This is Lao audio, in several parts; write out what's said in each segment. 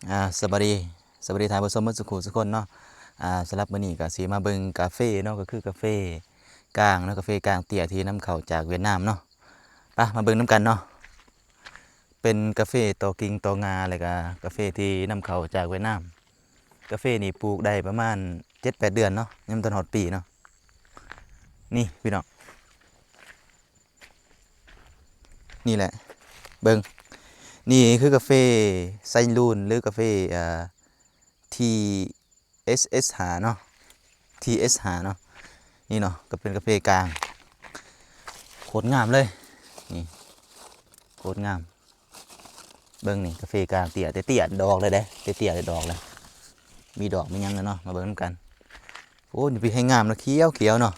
ອ່າ ສະບາຍດີ ສະບາຍດີທ່ານຜູ້ຊົມເບິດສູ່ຜູ້ສູ່ຄົນເນາະ. ອ່າ ສຳລັບມື້ນີ້ກໍຊິມາເບິ່ງກາເຟເນາະ ກໍຄືກາເຟກາງເນາະ ກາເຟກາງເຕ້ຍທີ່ນຳເຂົ້າຈາກຫວຽດນາມເນາະ. ໄປ ມາເບິ່ງນຳກັນເນາະ. ເປັນກາເຟຕໍ່ກິ່ງຕໍ່ງ່າ ແລ້ວກໍກາເຟທີ່ນຳເຂົ້າຈາກຫວຽດນາມ. ກາເຟນີ້ປູກໄດ້ປະມານເຈັດແປດເດືອນເນາະ ຍັງບໍ່ທັນຮອດປີເນາະ. ນີ້ພີ່ນ້ອງ ນີ້ແຫຼະ ເບິ່ງ ນີ້ຄືກາເຟໄຊລູນ ຫຼືກາເຟ ອ່າ ທີເອສເອສຫ້າເນາະ ທີເອສຫ້າເນາະ. ນີ້ເນາະ ກໍເປັນກາເຟກາງ ໂຄດງາມເລີຍ ນີ້ ໂຄດງາມ. ເບິ່ງນີ້ ກາເຟກາງເຕ້ຍ ເຕ້ຍໆ ດອກເລີຍເດ້ ເຕ້ຍໆ ດອກເລີຍ ມີດອກມີຫຍັງແລ້ວເນາະ. ມາເບິ່ງນຳກັນ. ໂອ້ ນີ້ເປັນແຮງງາມເນາະ ຂຽວໆ ເນາະ.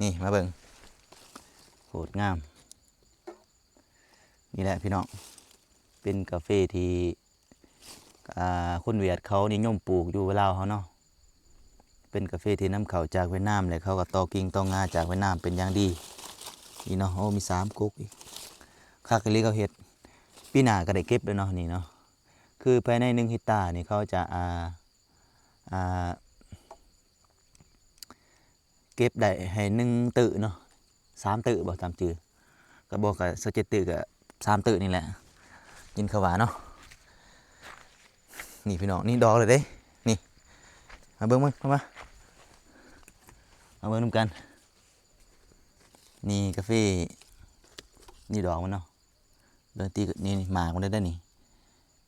ນີ້ມາເບິ່ງ ໂຄດງາມ. ນີ້ແຫຼະພີ່ນ້ອງ ເປັນກາເຟທີ່ ອ່າ ຄົນຫວຽດເຂົານິຍົມປູກຢູ່ລາວເຮົາເນາະ. ເປັນກາເຟທີ່ນຳເຂົ້າຈາກຫວຽດນາມ ແລະ ເຂົາກໍຕໍ່ກິ່ງຕໍ່ງ່າຈາກຫວຽດນາມເປັນຢ່າງດີ. ນີ້ເນາະ ໂອ້ ມີສາມກົກອີກ ຄັກອີ່ຫຼີເຂົາເຮັດ. ປີໜ້າກໍໄດ້ເກັບແລ້ວເນາະ ນີ້ເນາະ. ຄືພາຍໃນໜຶ່ງເຮັກຕານີ້ເຂົາຈະ ອ່າ ອ່າ ເກັບໄດ້ໃຫ້ໜຶ່ງຕື້ເນາະ ສາມຕື້ບໍ່ ຕາມຈື່ ກໍບໍ່ ກໍຊາວເຈັດຕື້ ກໍສາມຕື້ນີ້ແຫຼະ ຍິນເຂົາວ່າເນາະ. ນີ້ພີ່ນ້ອງ ນີ້ດອກເລີຍເດ້ ນີ້ ມາເບິ່ງ ມາ ມາ ມາເບິ່ງນຳກັນ. ນີ້ກາເຟ ນີ້ດອກມັນເນາະ. ເບິ່ງຕິ ນີ້ ນີ້ ໝາກມັນເດ້ນີ້.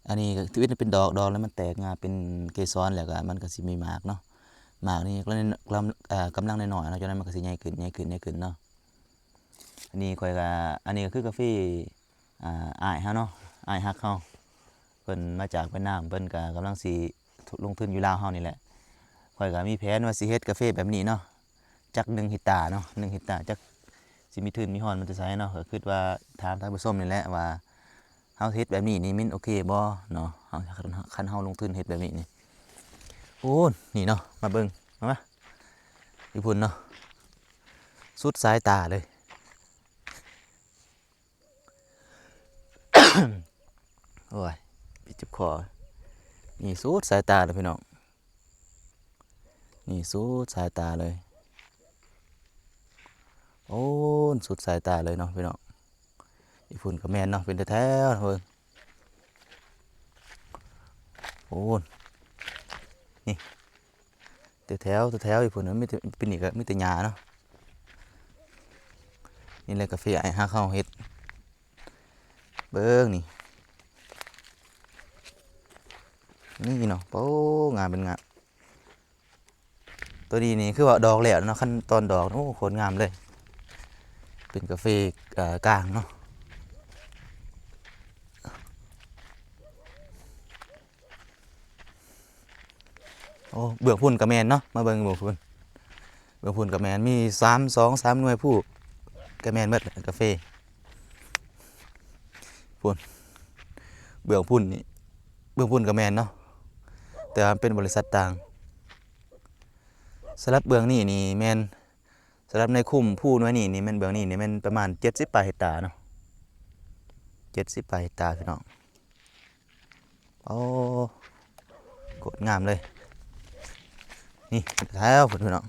ອັນນີ້ກໍຖືວ່າເປັນດອກ ດອກແລ້ວມັນແຕກງາເປັນເກສອນ ແລ້ວກໍມັນກໍຊິມີໝາກເນາະ. ໝາກນີ້ກຳລັງ ເອີ ກຳລັງນ້ອຍໆເນາະ ຈາກນັ້ນມັນກໍຊິໃຫຍ່ຂຶ້ນ ໃຫຍ່ຂຶ້ນ ໃຫຍ່ຂຶ້ນເນາະ. ອັນນີ້ຂ້ອຍກໍ ອັນນີ້ກໍຄືກາເຟ ອ່າ ອ້າຍເຮົາເນາະ ອ້າຍຮັກເຮົາ ເພິ່ນມາຈາກຫວຽດນາມ ເພິ່ນກໍກຳລັງຊິລົງທຶນຢູ່ລາວເຮົານີ້ແຫຼະ. ຂ້ອຍກໍມີແຜນວ່າຊິເຮັດກາເຟແບບນີ້ເນາະ ຈັກໜຶ່ງເຮັກຕາເນາະ ໜຶ່ງເຮັກຕາ ຈັກຊິມີທຶນມີຮອນມາແຕ່ໃສເນາະ. ກໍຄິດວ່າຖາມທ່ານຜູ້ຊົມນີ້ແຫຼະວ່າ ເຮົາເຮັດແບບນີ້ນີ້ມັນໂອເຄບໍ່ເນາະ ເຮົາ ຄັນເຮົາລົງທຶນເຮັດແບບນີ້ນີ້. ໂອ້ ນີ້ເນາະ ມາເບິ່ງ ມາ ມາ ຢູ່ພຸ້ນເນາະ ສຸດສາຍຕາເລີຍ. ໂອ້ຍ ເຈັບຄໍ. ນີ້ສຸດສາຍຕາເລີຍພີ່ນ້ອງ ນີ້ສຸດສາຍຕາເລີຍ. ໂອ້ ສຸດສາຍຕາເລີຍເນາະພີ່ນ້ອງ. ຢູ່ພຸ້ນກໍແມ່ນເນາະ ເປັນແຖວໆ ເບິ່ງ. ໂອ້ ນີ້ ແຖວໆ ແຖວໆ ຢູ່ພຸ້ນ ມີແຕ່ ປີນີ້ກໍມີແຕ່ຫຍ້າເນາະ. ນີ້ແຫຼະກາເຟອ້າຍຮັກເຮົາເຮັດ ເບິ່ງນີ້ ນີ້ເນາະ. ໂອ້ ງາມເປັນງາມ. ໂຕນີ້ນີ້ຄືວ່າດອກແລ້ວເນາະ ຂັ້ນຕອນດອກ ໂອ້ ໂຄດງາມເລີຍ. ເປັນກາເຟ ເອີ ກາງເນາະ. ໂອ້ ເບື້ອງພຸ້ນກໍແມ່ນເນາະ ມາເບິ່ງເບື້ອງພຸ້ນ ເບື້ອງພຸ້ນກໍແມ່ນ ມີສາມ ສອງ ສາມໜ່ວຍພູ້ ກໍແມ່ນໝົດກາເຟ. ພຸ້ນ ເບື້ອງພຸ້ນນີ້ ເບື້ອງພຸ້ນກໍແມ່ນເນາະ ແຕ່ວ່າເປັນບໍລິສັດຕ່າງ. ສຳລັບເບື້ອງນີ້ນີ້ແມ່ນ ສຳລັບໃນຄຸ້ມພູໜ່ວຍນີ້ນີ້ແມ່ນ ເບື້ອງນີ້ນີ້ແມ່ນປະມານເຈັດສິບປາຍເຮັກຕາເນາະ ເຈັດສິບປາຍເຮັກຕາພີ່ນ້ອງ. ໂອ້ ໂຄດງາມເລີຍ ນີ້ແຖວພຸ້ນພີ່ນ້ອງ.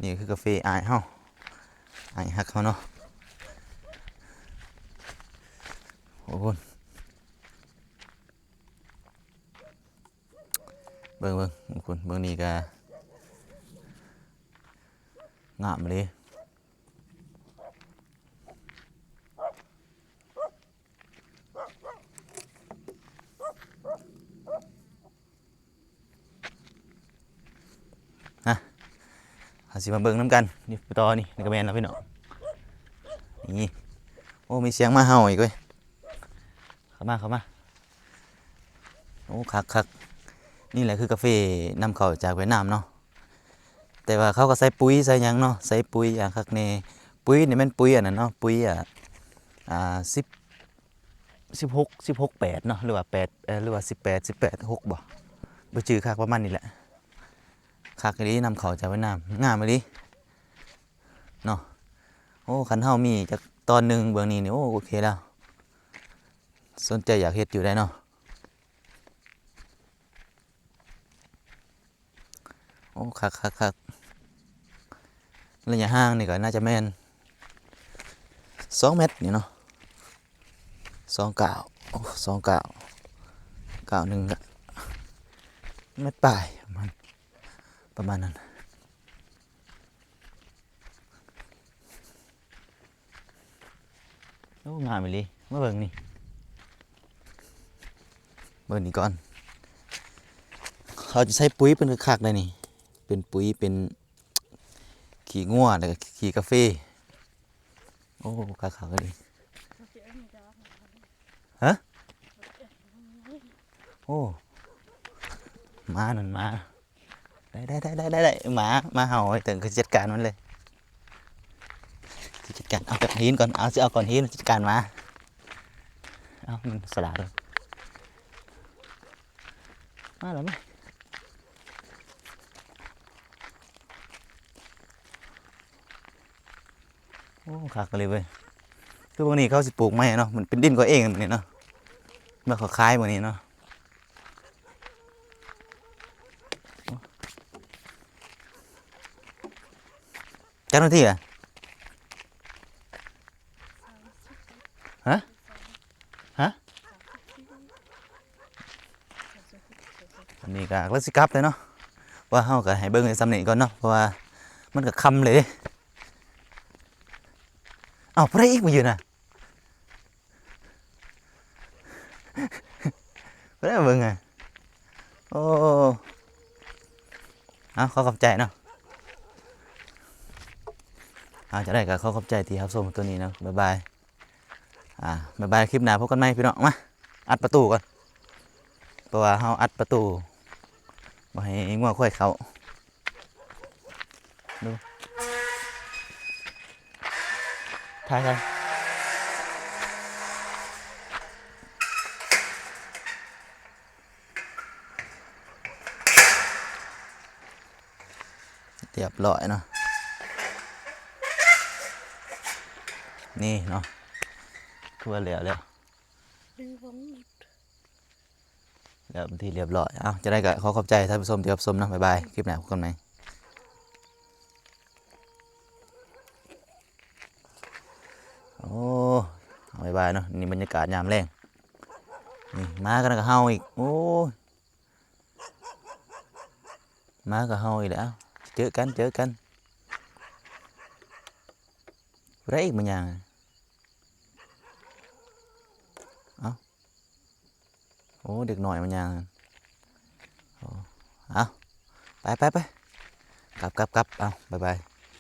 ນີ້ຄືກາເຟອ້າຍເຮົາ ອ້າຍຮັກເຮົາເນາະ. ໂອ້ ເບິ່ງ ເບິ່ງ ເບິ່ງນີ້ກະງາມເລີຍ. ຮະ ເຮົາຊິມາເບິ່ງນຳກັນ ນີ້ຕໍ່ນີ້ ນີ້ກໍແມ່ນແລ້ວພີ່ນ້ອງ ນີ້. ໂອ້ ມີສຽງໝາເຫົ່າອີກເວີຍ. ເຂົ້າມາ ເຂົ້າມາ. ໂອ້ ຄັກໆ ນີ້ແຫຼະຄືກາເຟນຳເຂົ້າຈາກຫວຽດນາມເນາະ. ແຕ່ວ່າເຂົາກໍໃສ່ປຸ໋ຍໃສ່ຫຍັງເນາະ ໃສ່ປຸ໋ຍຢ່າງຄັກແນ່. ປຸ໋ຍນີ້ແມ່ນປຸ໋ຍອັນນັ້ນເນາະ ປຸ໋ຍ ອ່າ ອ່າ ສິບ ສິບຫົກ ສິບຫົກ ແປດເນາະ ຫຼືວ່າແປດ ເອີ ຫຼືວ່າສິບແປດ ສິບແປດ ຫົກ ບໍ່ ບໍ່ຈື່ຄັກ ປະມານນີ້ແຫຼະ. ຄັກອີ່ຫຼີ ນຳເຂົ້າຈາກຫວຽດນາມ ງາມອີ່ຫຼີເນາະ. ອ້ ຄັນເຮົາມີຈັກຕອນໜຶ່ງເບື້ອງນີ້ນີ້ ໂອ້ ໂອເຄແລ້ວ. ສົນໃຈຢາກເຮັດຢູ່ໄດ໋ເນາະ. ໂອ້ ຄັກໆໆ. ໄລຍະຫ່າງນີ້ກໍໜ້າຈະແມ່ນສອງແມັດນີ້ເນາະ. ສອງກ້າວ ໂອ້ ສອງກ້າວ ກ້າວໜຶ່ງກໍແມັດປາຍ ປະມານ ປະມານນັ້ນ. ໂອ້ ງາມອີ່ຫຼີ. ມາເບິ່ງນີ້ ເບິ່ງນີ້ກ່ອນ. ເຂົາຈະໃສ່ປຸ໋ຍເພິ່ນຄັກໆ ໄດ໋ນີ້ ເປັນປຸ໋ຍ ເປັນຂີ້ງົວ ແລ້ວກໍຂີ້ກາເຟ. ໂອ້ ຄັກໆ ອີ່ຫຼີ. ຮະ? ໂອ້ ໝານັ້ນ ໝາ ໄດ້ໆໆໆ ໝາ ໝາເຫົ່າ ເຖິງຄືຊິຈັດການມັນເລີຍ ຊິຈັດການ. ເອົາກ້ອນຫີນກ່ອນ ເອົາ ຊິເອົາກ້ອນຫີນຈັດການໝາ. ເອົາ ມັນສະຫຼາດເລີຍ ມາແລ້ວ ມາ. ໂອ້ ຄັກອີ່ຫຼີເວີຍ. ຄືບາງນີ້ເຂົາຊິປູກໃໝ່ເນາະ ມັນເປັນດິນເຂົາເອງນີ້ເນາະ ມາເຂົາຂາຍບາງນີ້ເນາະ. ຈັກນາທີລະ? ຮະ? ຮະ? ອັນນີ້ກໍກຳລັງຊິກັບແລ້ວເນາະ ວ່າເຮົາກໍໃຫ້ເບິ່ງໄດ້ສ່ຳນີ້ກ່ອນເນາະ ເພາະວ່າມັນກໍຄ່ຳເລີຍເດ້. ເອົ້າ ຜູ້ໃດອີກມາຢືນນະ? ບໍ່ໄດ້ເບິ່ງອະ. ໂອ້ ເອົາ ຂໍຂອບໃຈເນາະ. ເອົາ ຈັ່ງໃດກໍຂໍຂອບໃຈທີ່ຮັບຊົມຕົວນີ້ເນາະ. ບາຍບາຍ. ອ່າ ບາຍບາຍ. ຄລິບໜ້າພົບກັນໃໝ່ພີ່ນ້ອງ. ມາ ອັດປະຕູກ່ອນ ເພາະວ່າເຮົາອັດປະຕູ ບໍ່ໃຫ້ງົວຄວາຍເຂົ້າ. ດູ ຖ່າຍ ຖ່າຍ ຮຽບຮ້ອຍເນາະ. ນີ້ເນາະ ຄືວ່າແລ້ວແລ້ວ. ແລ້ວເປັນທີ່ຮຽບຮ້ອຍ. ເອົ້າ ຈັ່ງໃດກໍຂໍຂອບໃຈທ່ານຜູ້ຊົມທີ່ຮັບຊົມເນາະ. ບາຍບາຍ. ຄລິບໜ້າພົບກັນໃໝ່. ໂອ້ ບາຍບາຍເນາະ. ນີ້ບັນຍາກາດຍາມແລງ. ນີ້ ໝາກັນກໍເຫົ່າອີກ. ໂອ້ຍ ໝາກໍເຫົ່າອີກແລ້ວ. ເຈີກັນ ເຈີກັນ. ຜູ້ໃດອີກມາຍ່າງ? ເອົ້າ ໂອ້ ເດັກນ້ອຍມາຍ່າງ. ໂອ້ ເອົາ ໄປ ໄປ ໄປ ກັບ ກັບ ກັບ. ເອົາ ບາຍບາຍ.